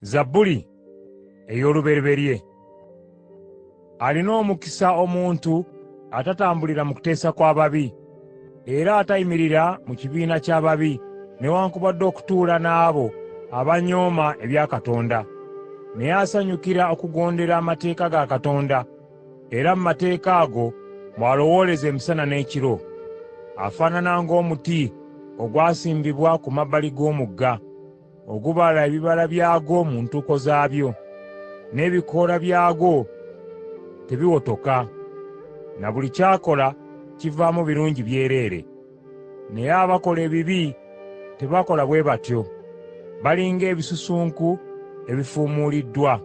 Zabbuli ey'olubereberye. Alina omukisa omuntu atatambulira mu kuteesa kw'ababi, era atayimirira mu kibiina ky'ababi, newaakubadde okutuula n'abo abanyooma ebya Katonda. Naye asanyukira okugondera amateeka ga Katonda, era mu mateeka ago mw'alowooleza emisana n'ekiro. Afaanana ng'omuti ogwasimbibwa ku mabbali g'omugga, ogubala ebibala byagwo mu ntuuko zaabyo, n'ebikoola byagwo tebiwotoka, na buli ky'akola kivaamu birungi byereere. Naye abakola ebibi tebakola bwe batyo, bali ng'ebisusunku ebifuumuuliddwa.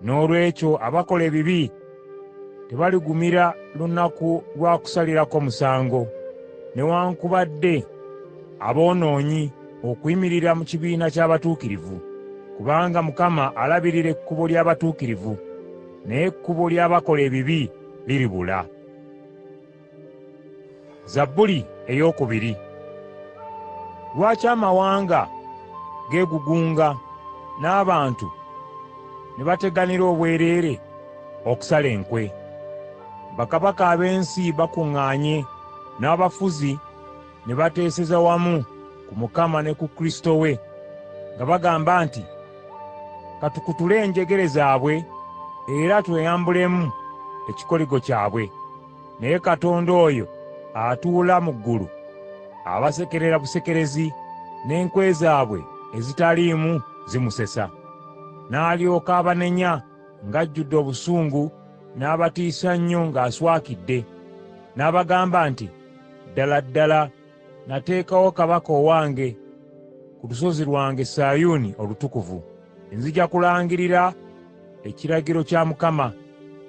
Noolwekyo abakola ebibi tebaligumira lunaku lwa kusalirako musango, newaakubadde aboonoonyi okuyimirira mu kibiina ky'abatuukirivu. Kubanga Mukama alabirira ekkubo ly'abatuukirivu, naye ekkubo ly'abakola ebibi liribula. Zabbuli eyookubiri. Lwaki amawanga geegugunga n'abantu ne bateganira obwereere okusala enkwe? Bakabaka ab'ensi bakuŋŋaanye n'abafuzi ne bateeseza wamu ku Mukama ne ku Kristo we, nga bagamba nti, “Ka tukutule enjegere zaabwe era tweyambulemu ekikoligo kyabwe.” Naye Katonda oyo atuula mu ggulu abasekerera busekerezi, n'enkwe zaabwe ezitaliimu zimusesa. N'alyoka abanenya ng'ajjudde obusungu n'abatiisa nnyo ng'aswakidde, n'abagamba nti, “Ddala ddala nateekawo kabaka owange ku lusozi lwange Sayuuni olutukuvu. Nzija kulangirira ekiragiro kya Mukama,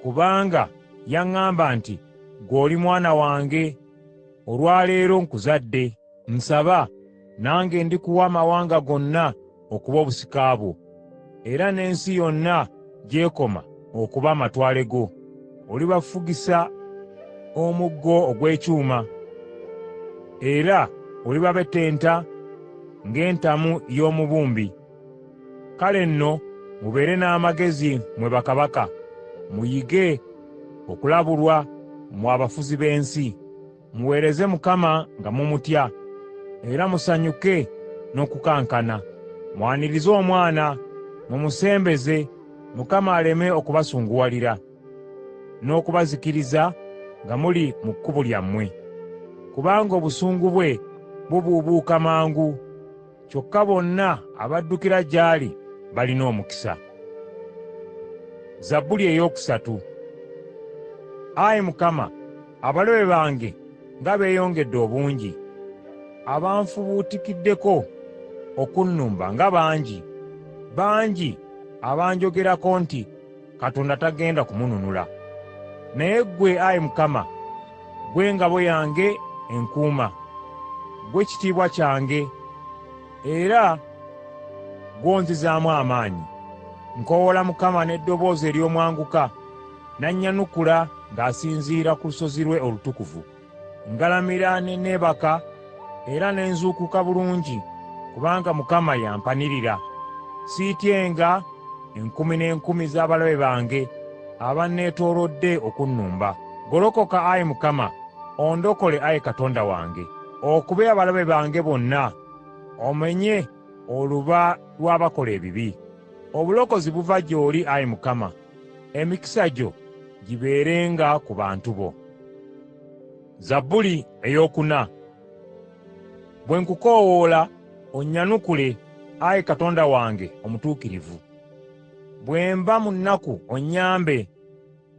kubanga yaŋŋamba nti, ‘Ggwe oli mwana wange, olwa leero nkuzadde.’ Nsaba, nange ndikuwa amawanga gonna okuba obusika bwo, era n'ensi yonna gy'ekoma okuba amatwale go. Olibafugisa omuggo ogw'ekyuma, era olibabetenta ng'entamu y'omubumbi. Kale nno mubeere n'amagezi mmwe bakabaka, muyige okulabulwa mmwe abafuzi b'ensi. Muweereze Mukama nga mumutya, era musanyuke n'okukankana. Mwanirize omwana, mumusembeze, Mukama aleme okubasunguwalira, n'okubazikiriza nga muli mu kkubo lyammwe. Kubanga obusungu bwe bubuubuuka mangu, kyokka bonna abaddukira gy'ali balina omukisa. Zabbuli eyookusatu. Ayi Mukama, abalabe bange nga beeyongedde obungi! Abanfubutukiddeko okunnumba nga bangi! Bangi abanjogerako nti, “Katonda tagenda kumununula.” Naye ggwe, Ayi Mukama, ggwe ngabo yange enkuuma, ggwe kitiibwa kyange, era ggw'onzizaamu amaanyi. Nkoowoola Mukama n'eddoboozi ery'omwanguka, n'annyanukula ng'asinziira ku lusozi lwe olutukuvu. Ngalamira ne neebaka era ne nzuukuka bulungi, kubanga Mukama y'ampanirira. Siityenga enkumi n'enkumi z'abalabe bange abanneetoolodde okunnumba. Golokoka, Ayi Mukama, ondokole, Ayi Katonda wange. Okube abalabe bange bonna, omenye oluba lw'abakola ebibi. Obulokozi buva gy'oli, Ayi Mukama. Emikisa gyo gibeerenga ku bantu bo. Zabbuli ey'okuna. Bwe nkukoowoola onnyanukule, Ayi Katonda wange omutuukirivu. Bwe mba mu nnaku onnyambe,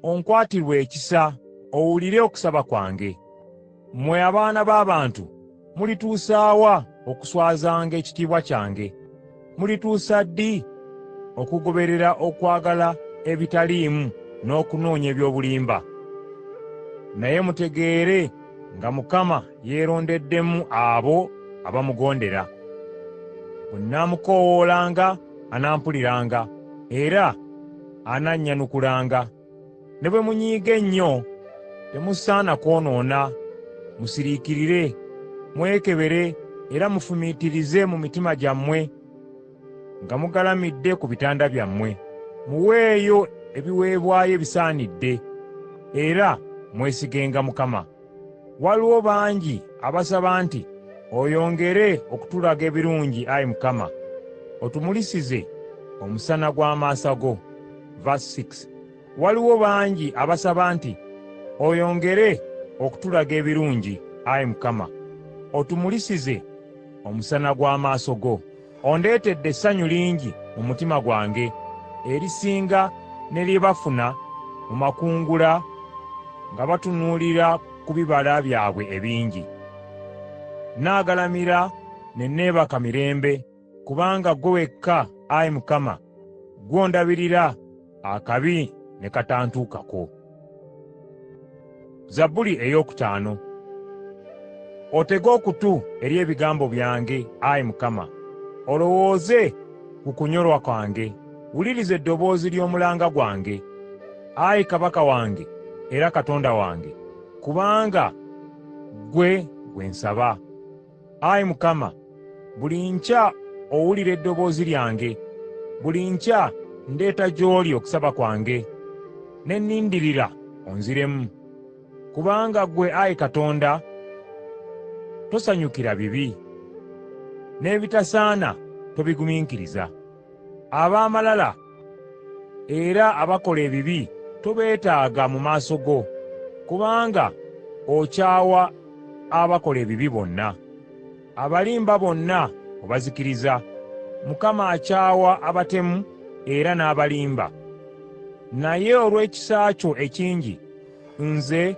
onkwatirwe ekisa, owulire okusaba kwange. Mmwe abaana b'abantu mulituusa wa okuswazanga ekitiibwa kyange? Mulituusa ddi okugoberera okwagala ebitaliimu n'okunoonya eby'obulimba? Naye mutegeere nga Mukama yeerondeddemu abo abamugondera. Bwe nnaamukoowoolanga anampuliranga, era anannyanukulanga. Ne bwe munyiiga ennyo temusaana kwonoona, musiriikirire, mwekebere era mufumiitirize mu mitima gyammwe. nga mugalamidde ku bitanda byammwe. Muweeyo ebiweebwayo ebisaanidde era mwesigenga Mukama. Waliwo bangi abasaba nti, “Oyongere okutulaga ebirungi, Ayi Mukama, otumulisize omusana gw'amaaso go.” Verse 6. Waliwo bangi abasaba nti, “Oyongere okutulaga ebirungi, Ayi Mukama, otumulisize omusana gw'amaaso go.” Ondeetedde essanyu lingi mu mutima gwange erisinga ne lye bafuna mu makungula nga batunuulira ku bibala byabwe ebingi. Nnaagalamira ne neebaka mirembe, kubanga ggwe wekka, Ayi Mukama , ggwe ondabirira akabi ne katantuukako. Zabbuli eyokutaano. Otege okutu eri ebigambo byange, Ayi Mukama , olowooze ku kunyolwa kwange. Wuliriza eddoboozi ly'omulanga gwange, Ayi Kabaka wange era Katonda wange, kubanga ggwe gwe nsaba. Ayi Mukama, buli nkya owulira eddoboozi lyange, buli nkya ndeeta gy'oli okusaba kwange, ne nnindirira onziremu. Kubanga ggwe Ayi Katonda tosanyukira bibi, n'ebitasaana tobigumiikiriza. Ab'amalala era abakola ebibi tobeetaaga mu maaso go, kubanga okyawa abakola ebibi bonna. Abalimba bonna obazikiriza. Mukama akyawa abatemu era n'abalimba. Naye olw'ekisa kyo ekingi nze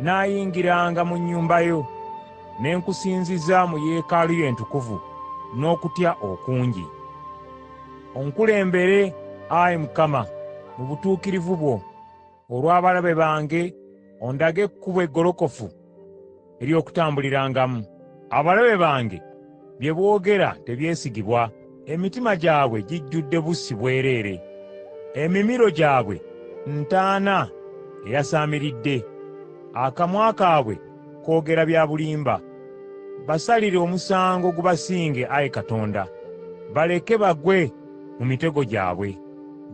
nnaayingiranga mu nnyumba yo, ne nkusinziza mu yeekaalu yo entukuvu n'okutya okungi. Onkulembere, Ayi Mukama , mu butuukirivu bwo olw'abalabe bange ondage ekkubo eggolokofu ery'okutambulirangamu. Abalabe bange bye boogera tebyesigibwa, emitima gyabwe gijjudde bussi bwereere. Emimiro gyabwe ntaana eyasaamiridde, akamwa kaabwe koogera bya bulimba. Basalire omusango gubasinge, Ayi Katonda, baleke bagwe mu mitego gyabwe.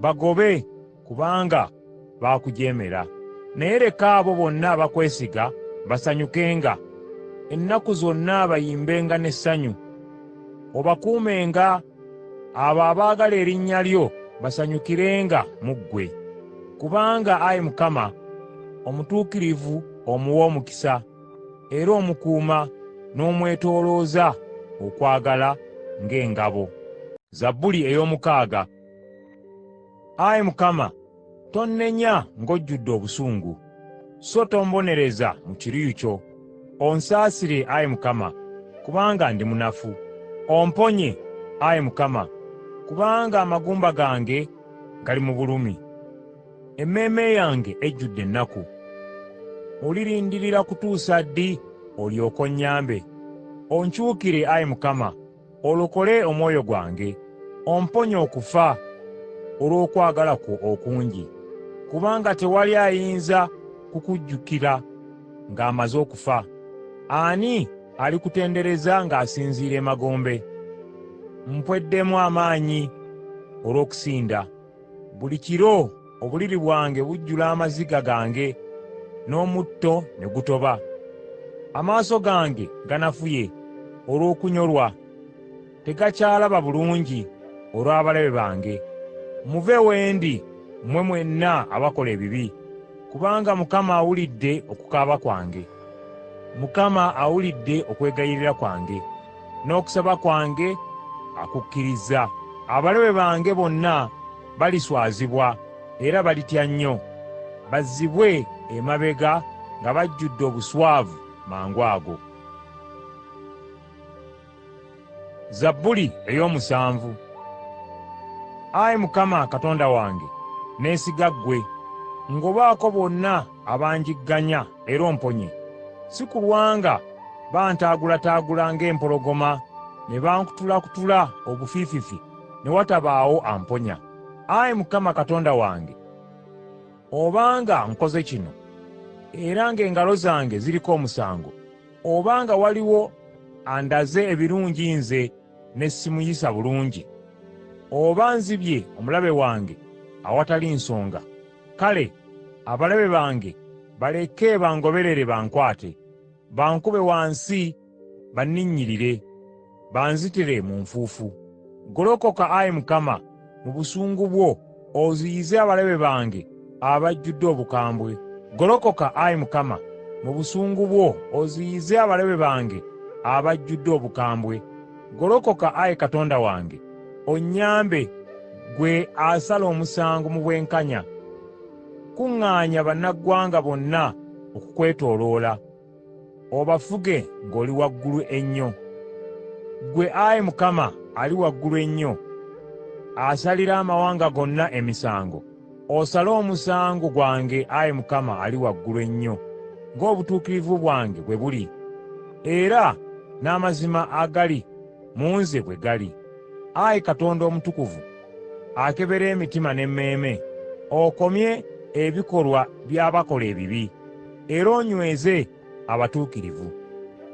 Bagobe kubanga baakujeemera. Naye leka abo bonna abakwesiga basanyukenga, ennaku zonna bayimbenga n'essanyu. Obakuumenga, abo abaagala erinnya lyo basanyukirenga mu ggwe. Kubanga, Ayi Mukama , omutuukirivu omuwa omukisa, era omukuuma n'omwetoolooza okwagala ng'engabo. Zabbuli ey'omukaaga. Ayi Mukama , tonnenya ng'ojjudde obusungu, so tombonereza mu kiruyi kyo. Onsaasire, Ayi Mukama , kubanga ndi munafu. Omponye, Ayi Mukama , kubanga amagumba gange gali mu bulumi. Emmeeme yange ejjudde ennaku. Olirindirira kutuusa ddi olyoke onnyambe? Onkyukire, Ayi Mukama , olokole omwoyo gwange. Omponye okufa olw'okwagala kwo okungi. Kubanga tewali ayinza kukujjukira ng'amaze okufa. Ani alikutendereza ng'asinziira emagombe? Mpweddemu amaanyi olw'okusinda. Buli kiro obuliri bwange bujjula amaziga gange n'omutto ne gutoba. Amaaso gange ganafuye olw'okunyolwa, tegakyalaba bulungi olw'abalabe bange. Muve we ndi mmwe mwenna abakola ebibi, kubanga Mukama awulidde okukaaba kwange. Mukama awulidde okwegayirira kwange, n'okusaba kwange akukkirizza. Abalabe bange bonna baliswazibwa era balitya nnyo, bazzibwe emabega nga bajjudde obuswavu mangu ago. Zabbuli ey'omusanvu. Ayi Mukama Katonda wange, neesiga ggwe. Ngobaako bonna abanjigganya era omponye. Si kulwa nga bantaagulataagula ng'empologoma ne bankutulakutula obufiififi ne watabaawo amponya. Ayi Mukama Katonda wange, obanga nkoze kino, era ng'engalo zange ziriko omusango, obanga waliwo andaze ebirungi nze ne simuyisa bulungi, Oba nzibye omulabe wange awatali nsonga, kale abalabe bange baleke bangoberere bankwate, bankube wansi banninnyirire, banzitire mu nfuufu. Golokoka Ayi Mukama mu busungu bwo oziyize abalabe bange abajjudde obukambwe. Golokoka Ayi Mukama mu busungu bwo oziyize abalabe bange abajjudde obukambwe. Golokoka Ayi Katonda wange, onnyambe ggwe asala omusango mu bwenkanya. Kuŋŋaanya bannaggwanga bonna okukwetooloola, obafuge ng'oli waggulu ennyo. Ggwe Ayi Mukama ali waggulu ennyo, asalira amawanga gonna emisango, osale omusango gwange Ayi Mukama ali waggulu ennyo ng'obutuukirivu bwange bwe buli, era n'amazima agali mu nze bwe gali. Ayi Katonda omutukuvu, akebera emitima n'emmeeme, okomye ebikolwa by'abakola ebibi, era onyweze abatuukirivu.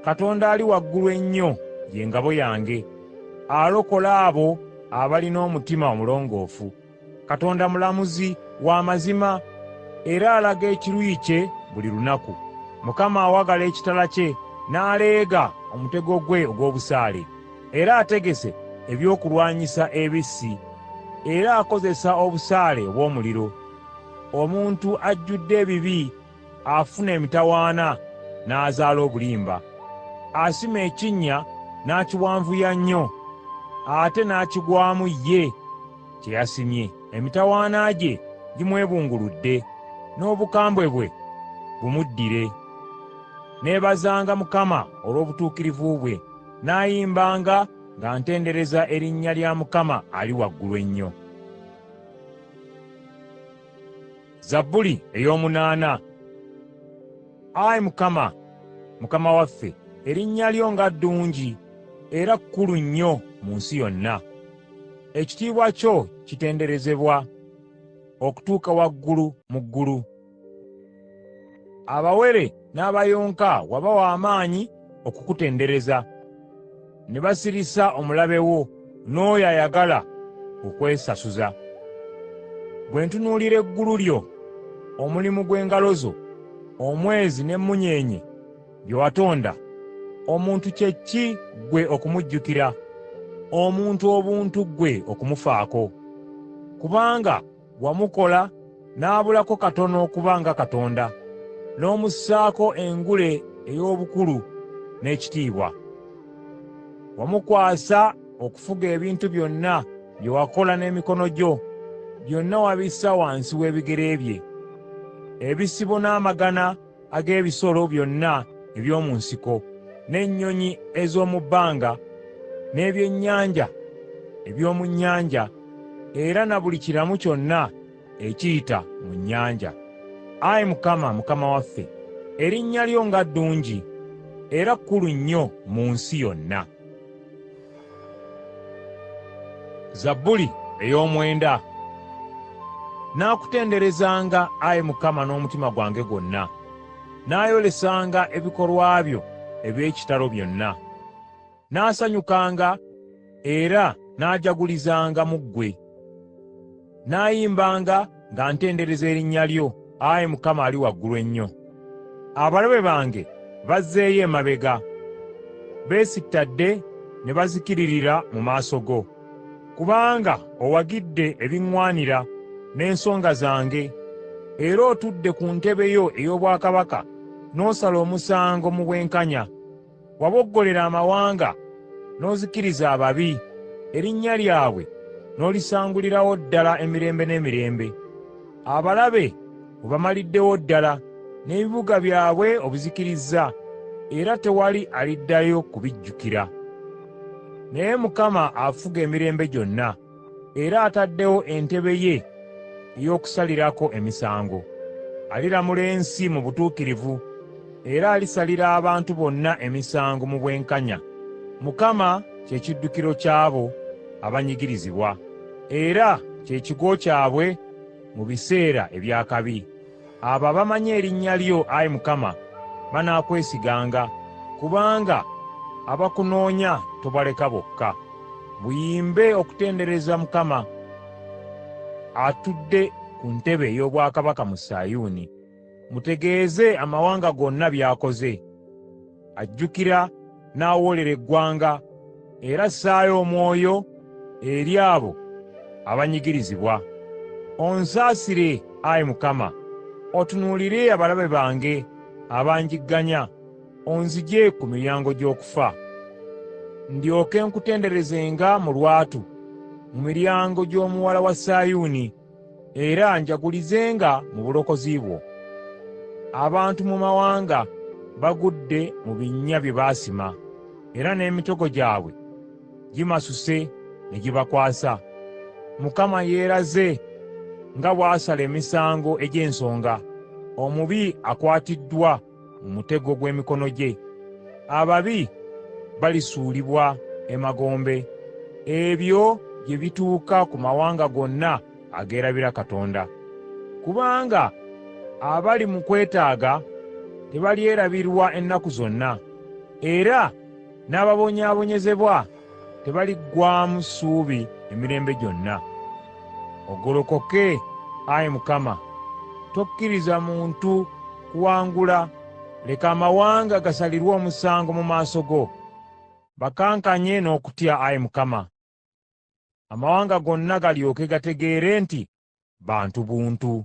Katonda ali waggulu ennyo ye ngabo yange, alokola abo abalina omutima omulongoofu. Katonda mulamuzi wa mazima, era alaga ekiruyi kye buli lunaku. Mukama awagala ekitala kye n'aleega omutego gwe ogw'obusaale, era ategese ebyokulwanyisa ebissi, era akozesa obusaale obw'omuliro. Omuntu ajjudde ebibi afuna emitawaana n'azaala obulimba. Asima ekinnya n'akiwanvuya nnyo, ate n'akigwamu ye kye yasimye. Emitawaana gye gimwebunguludde, n'obukambwe bwe bumuddire. Neebazanga Mukama olw'obutuukirivu bwe, naayimbanga nga ntendereza erinnya lya Mukama ali waggulu ennyo. Zabbuli ey'omunaana. Ayi Mukama, Mukama waffe, erinnya lyo nga ddungi era kkulu nnyo mu nsi yonna. Ekitiibwa kyo kitenderezebwa okutuuka waggulu mu ggulu. Abawere n'abayonka wabawa amaanyi okukutendereza, ne basirisa omulabe wo n'oyo ayagala okwesasuza. Bwe ntunuulira eggulu lyo, omulimu gw'engalo zo, omwezi n'emmunyeenye bye watonda, omuntu kye ki ggwe okumujjukira, omuntu obuntu ggwe okumufaako? Kubanga wamukola n'abulako katono okuba nga Katonda, n'omussaako engule ey'obukulu n'ekitiibwa. Wamukwasa okufuga ebintu byonna bye wakola n'emikono gyo, byonna wabissa wansi w'ebigere bye. Ebisibo n'amagana ag'ebisolo byonna eby'omu nsiko, n'ennyonyi ez'omu bbanga, n'ebyennyanja eby'omu nnyanja, era na buli kiramu kyonna ekiyita mu nnyanja. Ayi Mukama, Mukama waffe, erinnya lyo nga ddungi era kkulu nnyo mu nsi yonna. Zabbuli ey'omwenda. Naakutenderezanga, Ayi Mukama, n'omutima gwange gwonna. Naayolesanga ebikolwa byo eby'ekitalo byonna. Naasanyukanga era naajagulizanga mu ggwe. Naayimbanga nga ntendereza erinnya lyo, Ayi Mukama ali waggulu ennyo. Abalabe bange bazzeeyo emabega, beesittadde ne bazikiririra mu maaso go. Kubanga owagidde ebiŋŋwanira n'ensonga zange, era otudde ku ntebe yo ey'obwakabaka n'osala omusango mu bwenkanya. Waboggolera amawanga n'ozikiriza ababi, erinnya lyabwe n'olisangulirawo ddala emirembe n'emirembe. Abalabe obamaliddewo ddala, n'ebibuga byabwe obizikirizza, era tewali aliddayo kubijjukira. Naye Mukama afuga emirembe gyonna, era ataddewo entebe ye ey'okusalirako emisango. Aliramula ensi mu butuukirivu, era alisalira abantu bonna emisango mu bwenkanya. Mukama kye kiddukiro ky'abo abanyigirizibwa, era kye kigo kyabwe mu biseera eby'akabi. Abo abamanyi erinnya lyo, Ayi Mukama, banaakwesiganga, kubanga abakunoonya tobaleka bokka. Muyimbe okutendereza Mukama , atudde ku ntebe ey'obwakabaka mu Sayuuni. Mutegeeze amawanga gonna by'akoze. Ajjukira n'awoolera eggwanga, era assaayo omwoyo eri abo abanyigirizibwa. Onsaasire, Ayi Mukama , otunuulire abalabe bange abanjigganya, onzigye ku miryango gy'okufa. Ndyoke nkutenderezenga mu lwatu mu miryango gy'omuwala wa Sayuuni, era njagulizenga mu bulokozi bwo. Abantu mu mawanga bagudde mu binnya bye baasima, era n'emitego gyabwe gimasuse ne gibakwasa. Mukama yeeraze nga bw'asala emisango egy'ensonga, omubi akwatiddwa mu mutego gw'emikono gye. Ababi balisuulibwa emagombe, ebyo gye bituuka ku mawanga gonna ageerabira Katonda. Kubanga abali mu kwetaaga tebalyerabirwa ennaku zonna, era n'ababonyaabonyezebwa tebaliggwaamu ssuubi emirembe gyonna. Ogolokoke, Ayi Mukama , tokkiriza muntu kuwangula, leka amawanga gasalirwe omusango mu maaso go. Bakankanye n'okutya, Ayi Mukama , amawanga gonna galyoke gategeere nti bantu buntu.